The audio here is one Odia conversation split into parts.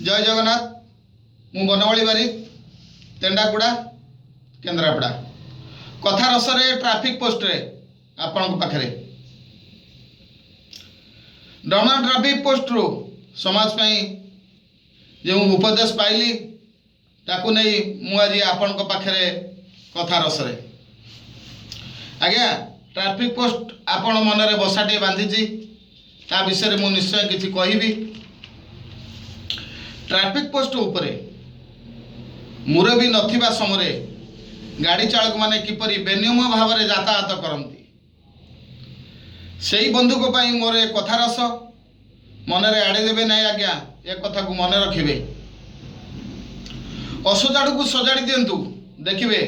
ଜୟ ଜଗନ୍ନାଥ। ମୁଁ ବନମାଳୀ ବାରିକ, ତେଣ୍ଡାକୁଡ଼ା, କେନ୍ଦ୍ରାପଡ଼ା। କଥା ରସରେ ଟ୍ରାଫିକ୍ ପୋଷ୍ଟରେ ଆପଣଙ୍କ ପାଖରେ ଡମଣା ଟ୍ରାଫିକ୍ ପୋଷ୍ଟରୁ ସମାଜ ପାଇଁ ଯେଉଁ ଉପଦେଶ ପାଇଲି, ତାକୁ ନେଇ ମୁଁ ଆଜି ଆପଣଙ୍କ ପାଖରେ କଥା ରସରେ। ଆଜ୍ଞା, ଟ୍ରାଫିକ୍ ପୋଷ୍ଟ ଆପଣ ମନରେ ବସାଟିଏ ବାନ୍ଧିଛି, ତା ବିଷୟରେ ମୁଁ ନିଶ୍ଚୟ କିଛି କହିବି। ଟ୍ରାଫିକ୍ ପୋଷ୍ଟ ଉପରେ ମୁରବୀ ନଥିବା ସମୟରେ ଗାଡ଼ି ଚାଳକମାନେ କିପରି ବେନିୟମ ଭାବରେ ଯାତାୟାତ କରନ୍ତି, ସେଇ ବନ୍ଧୁଙ୍କ ପାଇଁ ମୋର ଏ କଥା ରସ। ମନରେ ଆଡ଼େଇ ଦେବେ ନାହିଁ ଆଜ୍ଞା, ଏ କଥାକୁ ମନେ ରଖିବେ। ଅସଜାଡ଼କୁ ସଜାଡ଼ି ଦିଅନ୍ତୁ, ଦେଖିବେ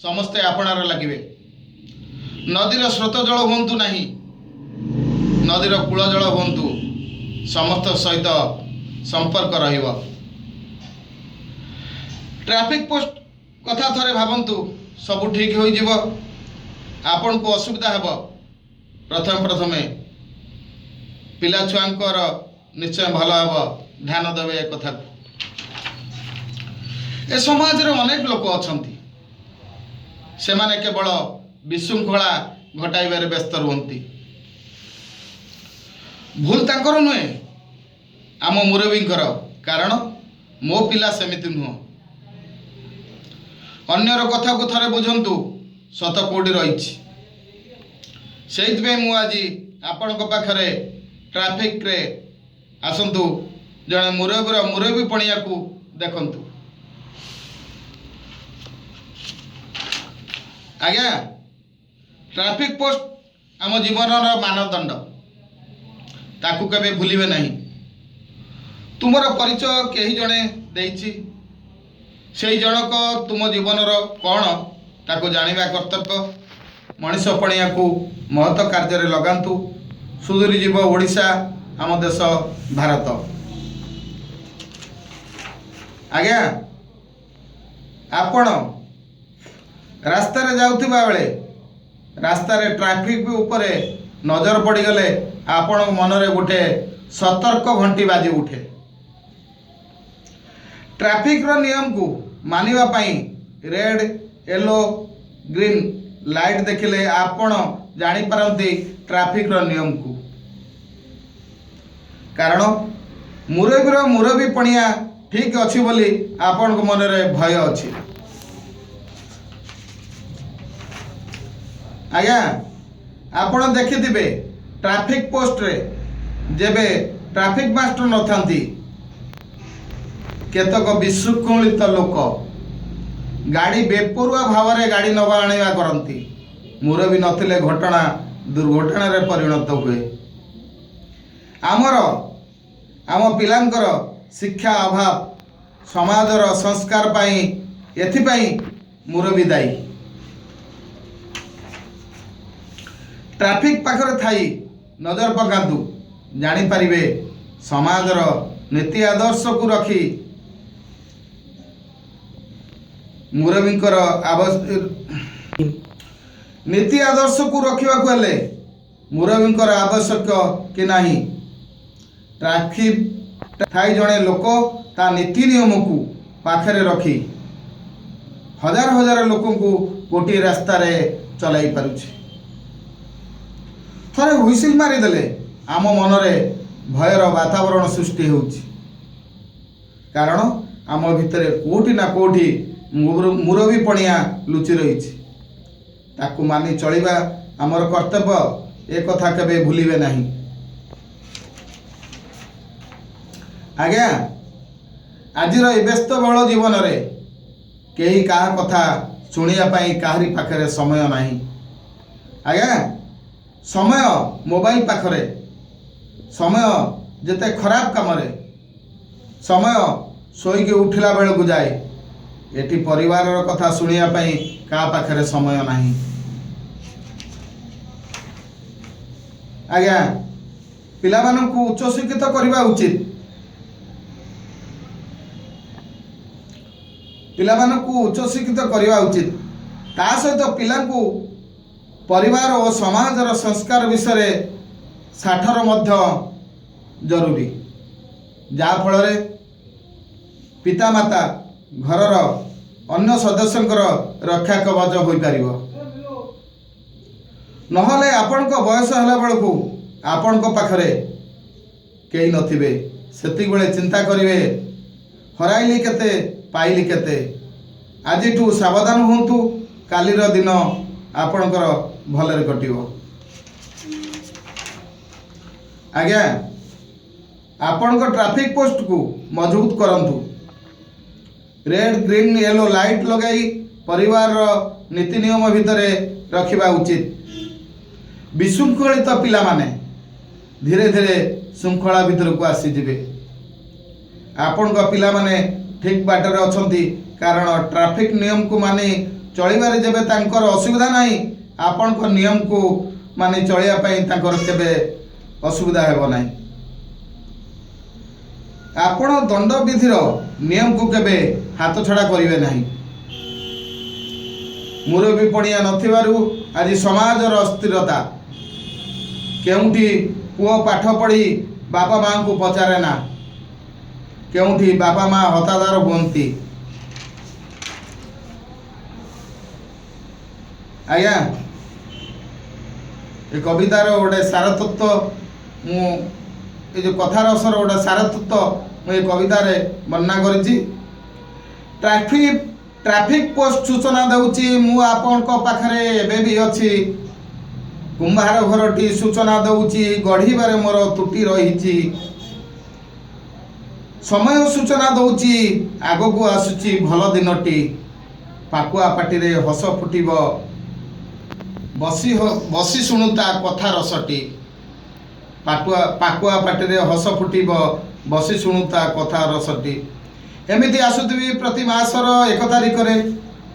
ସମସ୍ତେ ଆପଣାର ଲାଗିବେ। ନଦୀର ସ୍ରୋତ ଜଳ ହୁଅନ୍ତୁ ନାହିଁ, ନଦୀର କୂଳ ଜଳ ହୁଅନ୍ତୁ, ସମସ୍ତ ସହିତ ସମ୍ପର୍କ ରହିବ। ଟ୍ରାଫିକ୍ ପୋଷ୍ଟ କଥା ଥରେ ଭାବନ୍ତୁ, ସବୁ ଠିକ୍ ହୋଇଯିବ। ଆପଣଙ୍କୁ ଅସୁବିଧା ହେବ ପ୍ରଥମେ ପ୍ରଥମେ, ପିଲା ଛୁଆଙ୍କର ନିଶ୍ଚୟ ଭଲ ହେବ। ଧ୍ୟାନ ଦେବେ ଏ କଥାକୁ। ଏ ସମାଜରେ ଅନେକ ଲୋକ ଅଛନ୍ତି, ସେମାନେ କେବଳ ବିଶୃଙ୍ଖଳା ଘଟାଇବାରେ ବ୍ୟସ୍ତ ରୁହନ୍ତି। ଭୁଲ ତାଙ୍କର ନୁହେଁ, ଆମ ମୁରବୀଙ୍କର। କାରଣ ମୋ ପିଲା ସେମିତି ନୁହଁ। ଅନ୍ୟର କଥାକୁ ଥରେ ବୁଝନ୍ତୁ, ସତ କେଉଁଠି ରହିଛି। ସେଇଥିପାଇଁ ମୁଁ ଆଜି ଆପଣଙ୍କ ପାଖରେ ଟ୍ରାଫିକରେ ଆସନ୍ତୁ, ଜଣେ ମୁରବୀର ମୁରବୀ ପଣିଆକୁ ଦେଖନ୍ତୁ। ଆଜ୍ଞା, ଟ୍ରାଫିକ୍ ପୋଷ୍ଟ ଆମ ଜୀବନର ମାନଦଣ୍ଡ, ତାକୁ କେବେ ଭୁଲିବେ ନାହିଁ। ତୁମର ପରିଚୟ କେହି ଜଣେ ଦେଇଛି, ସେଇ ଜଣକ ତୁମ ଜୀବନର କ'ଣ ତାକୁ ଜାଣିବା କର୍ତ୍ତବ୍ୟ। ମଣିଷ ପଣିଆକୁ ମହତ କାର୍ଯ୍ୟରେ ଲଗାନ୍ତୁ, ସୁଧୁରିଯିବ ଓଡ଼ିଶା, ଆମ ଦେଶ ଭାରତ। ଆଜ୍ଞା, ଆପଣ ରାସ୍ତାରେ ଯାଉଥିବା ବେଳେ ରାସ୍ତାରେ ଟ୍ରାଫିକ୍ ଉପରେ ନଜର ପଡ଼ିଗଲେ ଆପଣଙ୍କ ମନରେ ଗୋଟେ ସତର୍କ ଘଣ୍ଟି ବାଜି ଉଠେ। ଟ୍ରାଫିକ୍ର ନିୟମକୁ ମାନିବା ପାଇଁ ରେଡ୍, ୟେଲୋ, ଗ୍ରୀନ୍ ଲାଇଟ୍ ଦେଖିଲେ ଆପଣ ଜାଣିପାରନ୍ତି ଟ୍ରାଫିକ୍ର ନିୟମକୁ। କାରଣ ମୁରବୀର ମୁରବୀ ପଣିଆ ଠିକ୍ ଅଛି ବୋଲି ଆପଣଙ୍କ ମନରେ ଭୟ ଅଛି। ଆଜ୍ଞା, ଆପଣ ଦେଖିଥିବେ ଟ୍ରାଫିକ୍ ପୋଷ୍ଟରେ ଯେବେ ଟ୍ରାଫିକ୍ ମାଷ୍ଟର ନଥାନ୍ତି, କେତେକ ବିଶୃଙ୍ଖଳିତ ଲୋକ ଗାଡ଼ି ବେପରୁଆ ଭାବରେ ଗାଡ଼ି ନେବା ଆଣିବା କରନ୍ତି। ମୁରବୀ ନଥିଲେ ଘଟଣା ଦୁର୍ଘଟଣାରେ ପରିଣତ ହୁଏ। ଆମର ଆମ ପିଲାଙ୍କର ଶିକ୍ଷା ଅଭାବ, ସମାଜର ସଂସ୍କାର ପାଇଁ ଏଥିପାଇଁ ମୁରବୀ ଦାୟୀ। ଟ୍ରାଫିକ୍ ପାଖରେ ଥାଇ ନଜର ପକାନ୍ତୁ, ଜାଣିପାରିବେ ସମାଜର ନୀତି ଆଦର୍ଶକୁ ରଖି ମୁରବୀଙ୍କର ନୀତି ଆଦର୍ଶକୁ ରଖିବାକୁ ହେଲେ ମୁରବୀଙ୍କର ଆବଶ୍ୟକ କି ନାହିଁ? ଟ୍ରାଫିକ୍ ଥାଇ ଜଣେ ଲୋକ ତା ନୀତି ନିୟମକୁ ପାଖରେ ରଖି ହଜାର ହଜାର ଲୋକଙ୍କୁ ଗୋଟିଏ ରାସ୍ତାରେ ଚଲାଇ ପାରୁଛି। ଥରେ ହୁଇସିଲ୍ ମାରିଦେଲେ ଆମ ମନରେ ଭୟର ବାତାବରଣ ସୃଷ୍ଟି ହେଉଛି, କାରଣ ଆମ ଭିତରେ କେଉଁଠି ନା କେଉଁଠି ମୁରବୀ ପଣିଆ ଲୁଚି ରହିଛି। ତାକୁ ମାନି ଚଳିବା ଆମର କର୍ତ୍ତବ୍ୟ, ଏ କଥା କେବେ ଭୁଲିବେ ନାହିଁ। ଆଜ୍ଞା, ଆଜିର ଏ ବ୍ୟସ୍ତବହୁଳ ଜୀବନରେ କେହି କାହା କଥା ଶୁଣିବା ପାଇଁ କାହାରି ପାଖରେ ସମୟ ନାହିଁ। ଆଜ୍ଞା, ସମୟ ମୋବାଇଲ ପାଖରେ, ସମୟ ଯେତେ ଖରାପ କାମରେ, ସମୟ ଶୋଇକି ଉଠିଲା ବେଳକୁ ଯାଏ। ଏଠି ପରିବାରର କଥା ଶୁଣିବା ପାଇଁ କାହା ପାଖରେ ସମୟ ନାହିଁ। ଆଜ୍ଞା, ପିଲାମାନଙ୍କୁ ଉଚ୍ଚଶିକ୍ଷିତ କରିବା ଉଚିତ। ପିଲାମାନଙ୍କୁ ଉଚ୍ଚଶିକ୍ଷିତ କରିବା ଉଚିତ, ତା ସହିତ ପିଲାଙ୍କୁ ପରିବାର ଓ ସମାଜର ସଂସ୍କାର ବିଷୟରେ ସାଠର ମଧ୍ୟ ଜରୁରୀ, ଯାହାଫଳରେ ପିତାମାତା ଘରର ଅନ୍ୟ ସଦସ୍ୟଙ୍କର ରକ୍ଷା କବଚ ହୋଇପାରିବ। ନହେଲେ ଆପଣଙ୍କ ବୟସ ହେଲା ବେଳକୁ ଆପଣଙ୍କ ପାଖରେ କେହି ନଥିବେ। ସେତିକିବେଳେ ଚିନ୍ତା କରିବେ, ହରାଇଲି କେତେ, ପାଇଲି କେତେ। ଆଜିଠୁ ସାବଧାନ ହୁଅନ୍ତୁ, କାଲିର ଦିନ ଆପଣଙ୍କର ଭଲରେ କଟିବ। ଆଜ୍ଞା, ଆପଣଙ୍କ ଟ୍ରାଫିକ୍ ପୋଷ୍ଟକୁ ମଜବୁତ କରନ୍ତୁ। ରେଡ୍, ଗ୍ରୀନ୍, ୟେଲୋ ଲାଇଟ୍ ଲଗାଇ ପରିବାରର ନୀତି ନିୟମ ଭିତରେ ରଖିବା ଉଚିତ। ବିଶୃଙ୍ଖଳିତ ପିଲାମାନେ ଧୀରେ ଧୀରେ ଶୃଙ୍ଖଳା ଭିତରକୁ ଆସିଯିବେ। ଆପଣଙ୍କ ପିଲାମାନେ ଠିକ୍ ବାଟରେ ଅଛନ୍ତି, କାରଣ ଟ୍ରାଫିକ୍ ନିୟମକୁ ମାନି ଚଳିବାରେ ଯେବେ ତାଙ୍କର ଅସୁବିଧା ନାହିଁ, ଆପଣଙ୍କ ନିୟମକୁ ମାନି ଚଳିବା ପାଇଁ ତାଙ୍କର କେବେ ଅସୁବିଧା ହେବ ନାହିଁ। ଆପଣ ଦଣ୍ଡବିଧିର ନିୟମକୁ କେବେ ହାତଛଡ଼ା କରିବେ ନାହିଁ। ମୁରବୀ ପଣିଆ ନଥିବାରୁ ଆଜି ସମାଜର ଅସ୍ଥିରତା। କେଉଁଠି ପୁଅ ପାଠ ପଢ଼ି ବାପା ମାଆଙ୍କୁ ପଚାରେ ନା, କେଉଁଠି ବାପା ମା ହତାଦର ହୁଅନ୍ତି। ଆଜ୍ଞା, ଏ କବିତାର ଗୋଟେ ସାରତତ୍ଵ ମୁଁ, ଏ ଯେଉଁ କଥା ରସର ଗୋଟେ ସାରତତ୍ଵ ମୁଁ ଏ କବିତାରେ ବର୍ଣ୍ଣନା କରିଛି। ଟ୍ରାଫିକ୍ ପୋଷ୍ଟ ସୂଚନା ଦେଉଛି, ମୁଁ ଆପଣଙ୍କ ପାଖରେ ଏବେ ବି ଅଛି। କୁମ୍ଭାର ଘରଟି ସୂଚନା ଦେଉଛି, ଗଢ଼ିବାରେ ମୋର ତ୍ରୁଟି ରହିଛି। ସମୟ ସୂଚନା ଦେଉଛି, ଆଗକୁ ଆସୁଛି ଭଲ ଦିନଟି। ପାକୁଆ ପାଟିରେ ହସ ଫୁଟିବ, ବସି ବସି ଶୁଣୁତା କଥା ରସଟି। ପାକୁଆ ପାଟିରେ ହସ ଫୁଟିବ, ବସି ଶୁଣୁତା କଥା ରସଟି। ଏମିତି ଆସୁଥିବି ପ୍ରତି ମାସର 1 ତାରିଖରେ।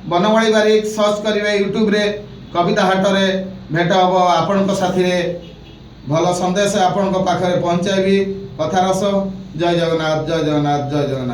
ବନମାଳୀ ବାରିକ ସର୍ଚ୍ଚ କରିବେ ୟୁଟ୍ୟୁବରେ, କବିତା ହାଟରେ ଭେଟ ହେବ ଆପଣଙ୍କ ସାଥିରେ। ଭଲ ସନ୍ଦେଶ ଆପଣଙ୍କ ପାଖରେ ପହଞ୍ଚାଇବି। କଥା ରସ। ଜୟ ଜଗନ୍ନାଥ, ଜୟ ଜଗନ୍ନାଥ, ଜୟ ଜଗନ୍ନାଥ।